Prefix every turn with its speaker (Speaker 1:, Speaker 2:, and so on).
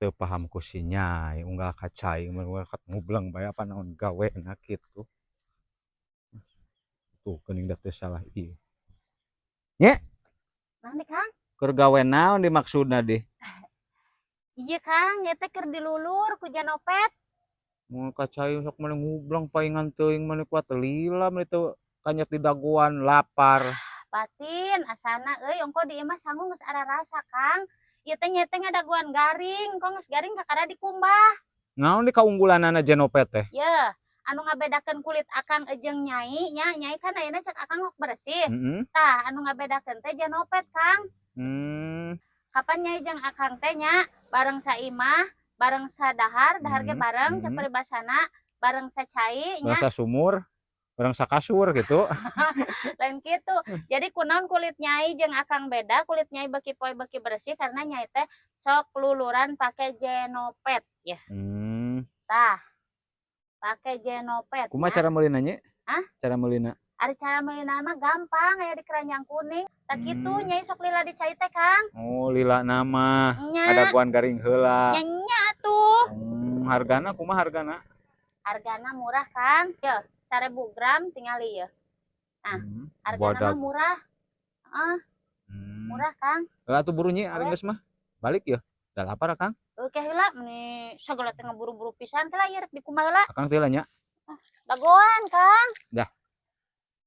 Speaker 1: Teu paham ku si Nyai, unggal ka cai mah ngubleng bae, apa naon gawena kitu. Tuh geuning, da teu salah ieu. Nye.
Speaker 2: Naon nih, Kang?
Speaker 1: Keur gawe naon dimaksudna di?
Speaker 2: Iya, Kang, nya teh keur dilulur ku Genopet.
Speaker 1: Mun ka cai sok maneh ngubleng paingan teuing, maneh kuat lila, maneh teu kanyet di dagoan lapar.
Speaker 2: Patin asana euy, ongko di imah sangu geus ararasa, Kang. Ieu teh nya teh ngadagoan garing, kok geus garing kakara dikumbah.
Speaker 1: Naon di kaunggulanana Genopet teh?
Speaker 2: Ye, anu ngabedakeun kulit Akang jeung Nyai nya, Nyai kan ayeuna cek Akang mah bersih. Tah, anu ngabedakeun teh Genopet, Kang. Kapan Nyai jeung Akang teh nya bareng saimah, bareng sadahar, dahar ge bareng cek paribasana, bareng sacai nya.
Speaker 1: Bareng sumur, bareng sakasur gitu.
Speaker 2: Lain kitu. Jadi kunaon kulit Nyai jeung Akang beda, kulit Nyai beuki poe beuki bersih karena Nyai teh sok luluran pake Genopet ya. Tah. Pake Genopet
Speaker 1: Kumaha
Speaker 2: nya.
Speaker 1: Cara meulina, Nye?
Speaker 2: Hah?
Speaker 1: Cara meulina?
Speaker 2: Ari cara meulina mah gampang, aya di keranjang kuning. Tah kitu Nyai sok lila di cai teh, Kang.
Speaker 1: Oh, lila nama.
Speaker 2: Nya.
Speaker 1: Ngadagoan garing heula.
Speaker 2: Nya nya atuh.
Speaker 1: Hargana kumaha hargana?
Speaker 2: Hargana murah, Kang. Ye, 1000 gram tingali ye. Nah, hargana
Speaker 1: Badag.
Speaker 2: Mah murah. Heeh, murah, Kang.
Speaker 1: Lah atuh buru, Nyi, ari
Speaker 2: Awet.
Speaker 1: Geus mah. Balik ya. Da lapar, Kang.
Speaker 2: Oke heula, meni sagala teh ngeburu-buru pisan, kela ieu rek dikumaha heula.
Speaker 1: Akang teh lah nya.
Speaker 2: Dagoan, Kang.
Speaker 1: Dah.